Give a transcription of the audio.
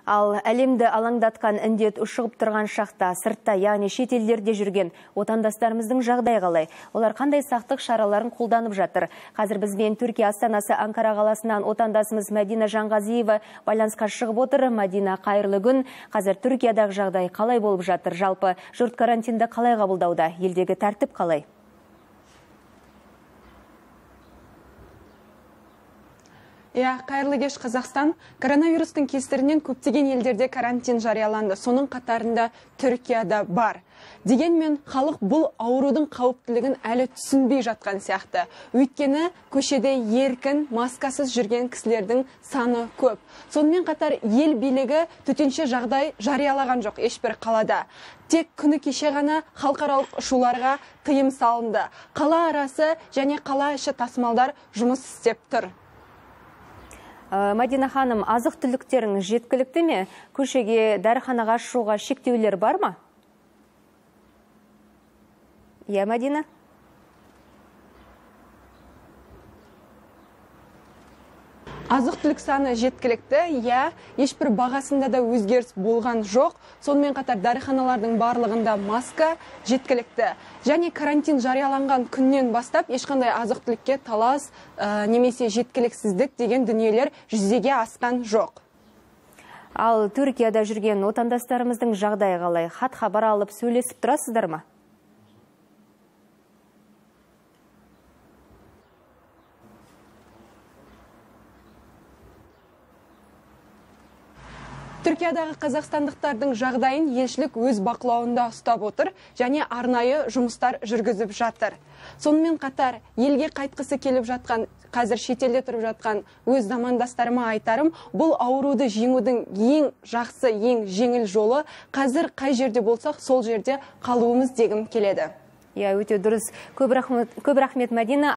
Ал әлемді алаңдатқан індет ушығып тұрған шақта сыртта, яғни шет елдерде жүрген отандастарымыздың жағдайы қалай? Олар қандай сақтық шараларын қолданып жатыр? Қазір бізбен Түркия астанасы Анкара қаласынан отандасымыз Мәдина Жанғазиева байланысқа шығып отыр. Мәдина, қайырлы күн. Қазір Түркиядағы жағдай қалай болып жатыр? Жалпы жұрт карантинді қалай қабылдауда? Елдегі тәртіп қалай? Иә, қайырлы кеш, Қазақстан. Коронавирустың кесірінен көптеген елдерде карантин жарияланды. Соның қатарында Түркияда бар. Дегенмен халық бұл аурудың қауіптілігін әлі түсінбей жатқан сияқты. Өйткені көшеде еркін, маскасыз жүрген кісілердің саны көп. Сонымен қатар ел билігі төтенше жағдай жариялаған жоқ ешбір қалада. Тек күні кеше ғана халықаралық ұшуларға тыйым салынды. Қала арасы және қала іші тасымалдар жұмыс істеп тұр. Мәдина ханым, азық-түліктеріңіз жеткілікті ме? Көшеге, дәріханаға шығуға шектеулер бар ма? Иә, Мәдина? Азық-түлік саны жеткілікті, иә, ешбір бағасында да өзгеріс болған жоқ. Сонымен қатар дәріханалардың барлығында маска жеткілікті. Және карантин жарияланған күннен бастап ешқандай азық-түлікке талас немесе жеткіліксіздік деген дүниелер жүзеге асқан жоқ. Ал Түркияда жүрген отандастарымыздың жағдайы қалай? Хат хабар алып сөйлесіп тұрасыздар ма? Түркиядағы қазақстандықтардың жағдайын елшілік өз бақылауында ұстап отыр және арнайы жұмыстар жүргізіп жатыр. Сонымен қатар елге қайтқысы келіп жатқан, қазір шетелде тұрып жатқан өз замандастарыма айтарым, бұл ауруды жеңудің ең жақсы, ең жеңіл жолы қазір қай жерде болсақ, сол жерде қалуымыз дегім келеді. Иә, өте дұрыс. Көп рахмет, Мәдина.